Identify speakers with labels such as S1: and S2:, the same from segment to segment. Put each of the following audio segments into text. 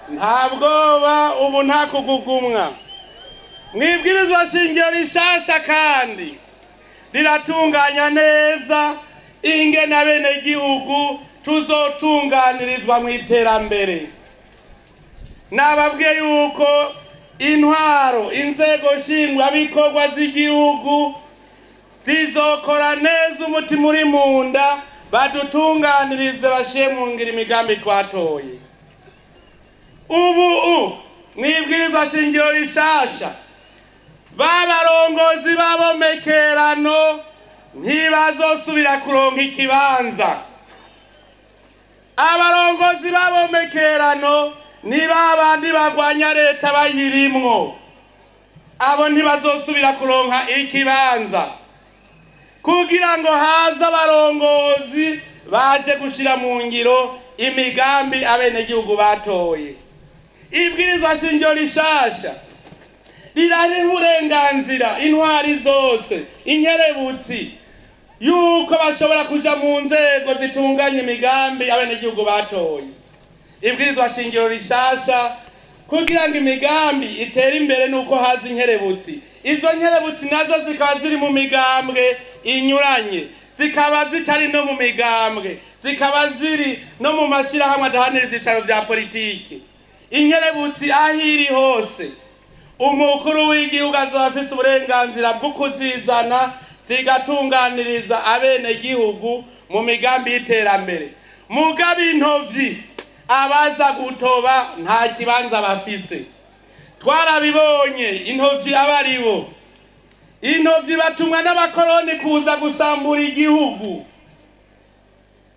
S1: Nta bwoba ubu, nta kugugumwa. Mwibwirizwa shingiro rishasha kandi riratunganya neza ingene abenegihugu tuzotunganirizwa mu iterambere. Nababwiye yuko intwaro, inzego nshingwabikorwa z'igihugu zizokora neza umutima uri mu nda, badutunganirize, bashyire mu ngiro imigambi twatoye. Ubu mwibwirizwa shingiro rishasha, babarongozi b'abomekerano ntibazosubira kuronka ikibanza. Abarongozi b'abomekerano ni babandi bagwanya leta bayirimwo, abo ntibazosubira kuronka ikibanza, kugira ngo haze abarongozi baje gushira mu ngiro imigambi abenegihugu batoye. Ibwirizwa shingiro rishasha riraha uburenganzira intwari zose, inkerebutsi, yuko bashobora kuja mu nzego zitunganya imigambi abenegihugu batoye. Ibwirizwa shingiro rishasha, kugira ngo imigambi itere imbere, nuko haza inkerebutsi. Izo nkerebutsi nazo zikaba ziri mu migambwe inyuranye, zikaba zitari no mu migambwe, zikaba ziri no mu mashyirahamwe adahanira ibyicaro vya politiki. Inkerebutsi aho iri hose, umukuru w'igihugu azoba afise uburenganzira bwo kuzizana, zigatunganiriza abenegihugu mu migambi y'iterambere. Mugabo intovyi, abaza gutoba, nta kibanza bafise. Twarabibonye intovyi aba ari bo. Intovyi batumwa n'abakoroni kuza gusambura igihugu.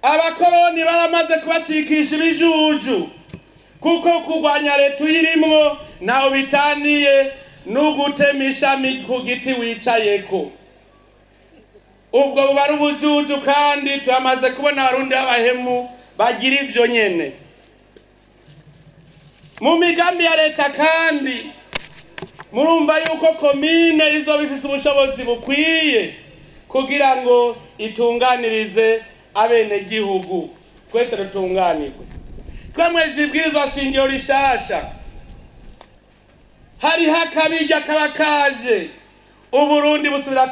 S1: Abakoroni baramaze kubacikisha ibijuju, kuko kurwanya leta uyirimwo ntaho bitaniye no gutema ishami ku giti wicayeko. Ubwo buba ari ubujuju, kandi turamaze kubona Abarundi b'abahemu bagira ivyo nyene. Mu migambi ya leta kandi, murumva yuko komine izoba ifise ubushobozi bukwiye kugira ngo itunganirize abenegihugu, twese dutunganirwe. Twemweje ibwirizwa shingiro rishasha, hariho akabirya kaba kaje, Uburundi busubira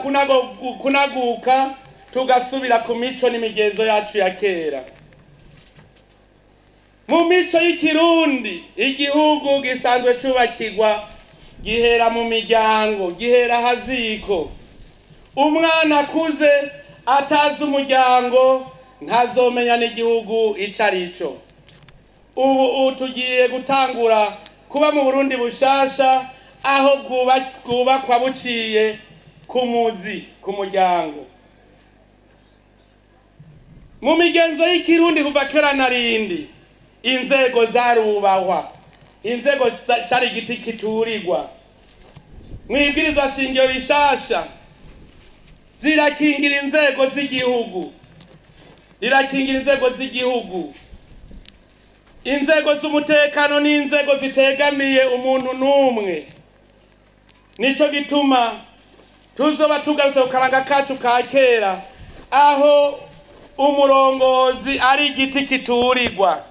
S1: kunaguka, tugasubira ku mico n'imigenzo yacu ya kera. Mu mico y'Ikirundi, igihugu gisanzwe cubakirwa gihera mu miryango, gihera haziko. Umwana akuze atazi umuryango ntazomenya n'igihugu ico arico. Ubu tugiye gutangura kuba mu Burundi bushasha, aho bwubakwa buciye ku muzi, ku muryango. Mu migenzo y'Ikirundi, kuva kera na rindi, inzego zarubahwa, inzego cari igiti kiturirwa. Mwibwirizwa shingiro rishasha zirakingira inzego z'igihugu, rirakingira inzego z'igihugu. Inzego z'umutekano n'inzego zitegamiye umuntu n'umwe. Nico gituma tuzoba tugarutse ku karanga kacu ka kera, aho umurongozi ari igiti kiturirwa.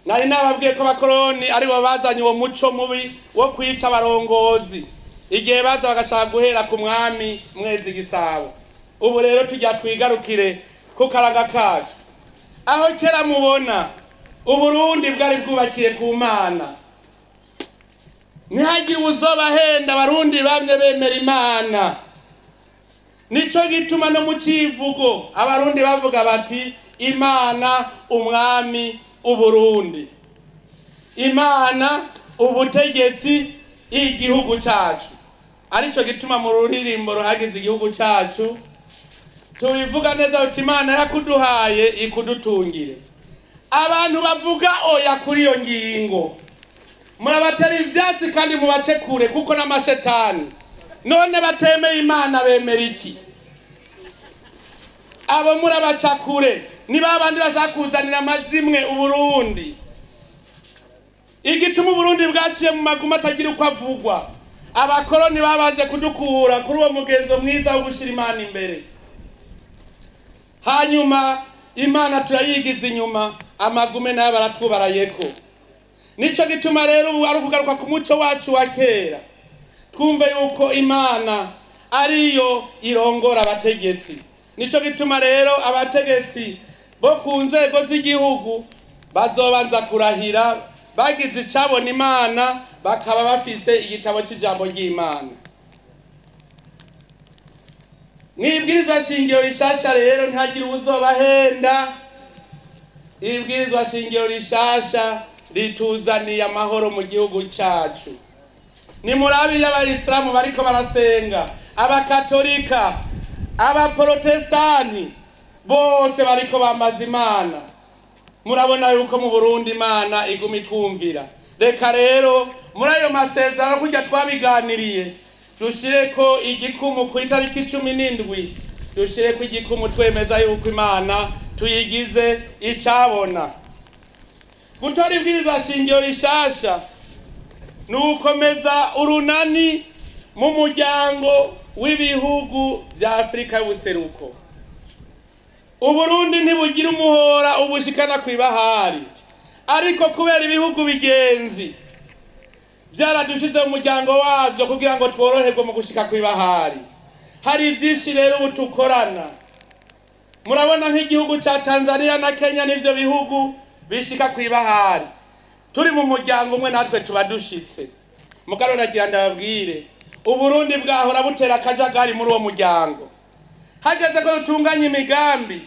S1: Nari nababwiye ko abakoroni aribo bazanye uwo muco mubi wo kwica abarongozi, igihe baza bagashaka guhera ku mwami Mwezi Gisabo. Ubu rero tujya twigarukire ku karanga kacu, aho kera mubona Uburundi bwari bwubakiye ku Mana. Ntihagire uzobahenda, Abarundi bamye bemera Imana. Nico gituma no mu civugo Abarundi bavuga bati: "Imana, umwami, Uburundi, Imana, ubutegetsi, igihugu cacu." Arico gituma mu ruririmbo ruhagize igihugu cacu tubivuga neza uti: "Imana yakuduhaye ikudutungire." Abantu bavuga oya kuri iyo ngingo murabatera ivyatsi kandi mubace kure, kuko n'amashetani. None batemeye Imana bemera iki? Abo murabaca kure, ni babandi bashaka kuzanira amazimwe Uburundi. Igituma Uburundi bwaciye mu maguma atagira uko avugwa, abakoroni babanje kudukura kuri uwo mugenzo mwiza wo gushira Imana imbere, hanyuma Imana turayigiza inyuma, amagume nayo baratwubarayeko. Nico gituma rero ubu ari ukugaruka ku muco wacu wa kera, twumve yuko Imana ariyo irongora abategetsi. Nico gituma rero abategetsi bo ku nzego z'igihugu bazobanza kurahira bagize icabona Imana, bakaba bafise igitabo c'ijambo ry'Imana. Mwibwirizwa shingiro rishasha rero ntagira uwuzobahenda. Ibwirizwa shingiro rishasha rituzaniye amahoro mu gihugu cacu. Ni murabi y'abayisilamu bariko barasenga, abakatolika, abaprotestani bose bariko bamaza Imana. Murabona yuko mu Burundi Imana iguma itwumvira. Reka rero muri ayo masezerano kurya twabiganiriye, dushireko igikumu ku itariki 17, dushireko igikumu twemeza yuko Imana tuyigize icabona. Gutora ibwirizwa shingiro rishasha ni ugukomeza urunani mu muryango w'ibihugu vya Afrika y'ubuseruko. Uburundi ntibugira umuhora ubushikana kw'ibahari, ariko kubera ibihugu bigenzi vyaradushize mu muryango wavyo kugira ngo tworoherwe mu gushika kw'ibahari. Hari vyinshi rero ubu tukorana. Murabona nk'igihugu ca Tanzania na Kenya nivyo bihugu bishika kw'ibahari. Turi mu muryango umwe natwe tuba dushitse. Mugabo nagira ndababwire, Uburundi bwahora butera akajagari muri uwo muryango. Hageze ko dutunganya imigambi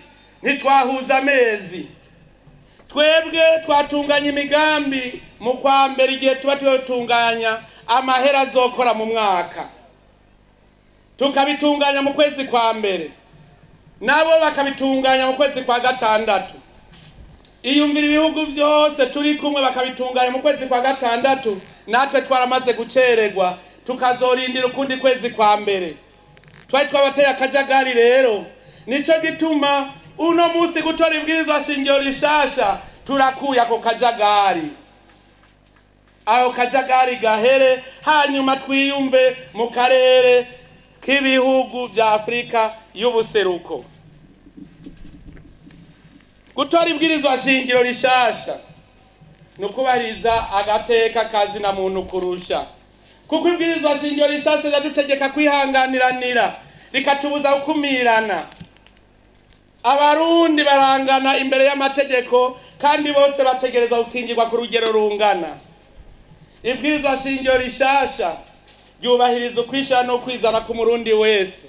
S1: ntitwahuza amezi. Twebwe twatunganya imigambi mu kwa mbere, igihe tuba tuyotunganya amahera azokora mu mwaka, tukabitunganya mu kwezi kwa mbere, nabo bakabitunganya mu kwezi kwa gatandatu. Iyumvira ibihugu vyose turi kumwe bakabitunganya mu kwezi kwa gatandatu, natwe twaramaze gucererwa tukazorindira ukundi kwezi kwa mbere. Twari twabateye akajagari rero. Nico gituma uno musi gutora ibwirizwa shingiro rishasha turakuye ako kajagari. Aho kajagari gahere, hanyuma twiyumve mu karere k'ibihugu vya Afrika y'ubuseruko. Gutora ibwirizwa shingiro rishasha nukubahiriza agateka kazi na muntu kurusha, kuko ibwirizwa shingiro rishasha riradutegeka kwihanganiranira, rikatubuza gukumirana. Abarundi barangana imbere y'amategeko kandi bose bategerezwa gukingirwa ku rugero rungana. Ibwirizwa shingiro rishasha ryubahiriza ukwishira no kwizana k'umurundi wese,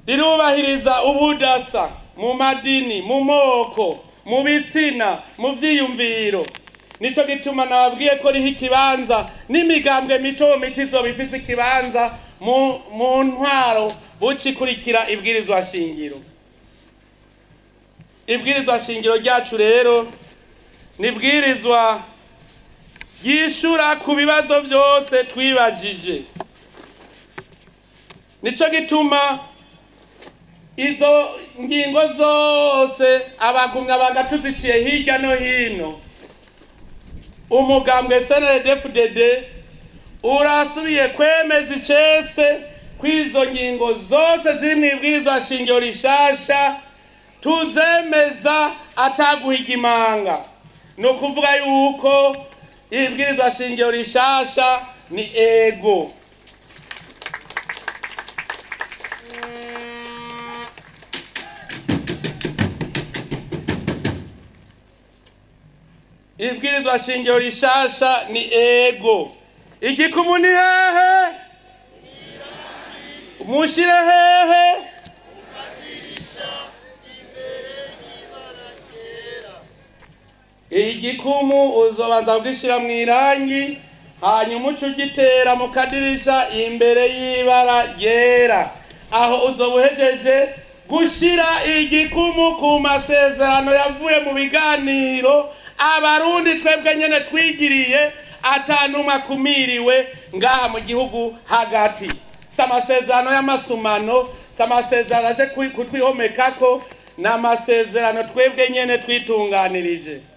S1: rirubahiriza ubudasa mu madini, mu moko, mu bitsina, mu vyiyumviro. Nico gituma nababwiye ko riha ikibanza n'imigambwe mito mito izoba ifise ikibanza mu ntwaro bucikurikira ibwirizwa shingiro. Ibwirizwa shingiro ryacu rero ni ibwirizwa ryishura ku bibazo vyose twibajije. Nico gituma izo ngingo zose abagumya bagatuziciye hirya no hino. Umugambwe CNDD-FDD urasubiye kwemeza icese kw'izo ngingo zose ziri mu ibwirizwa shingiro rishasha, tuzemeza ataguhiga imanga. Ni ukuvuga yuko ibwirizwa shingiro rishasha ni ego. Ibwirizwa shingiro rishasha ni ego. Igikumu ni hehe? Mushire hehe? Igikumu uzobanza kugishira mu irangi, hanyuma uce ugitera mu kadirisha imbere y'ibara ryera. Aho uzobuhejeje gushira igikumu ku masezerano yavuye mu biganiro abarundi twebwe nyene twigiriye, atanumwe akumiriwe ngaha mu gihugu hagati. Si amasezerano y'amasumano, si amasezerano aje kutwihomekako, ni amasezerano twebwe nyene twitunganirije.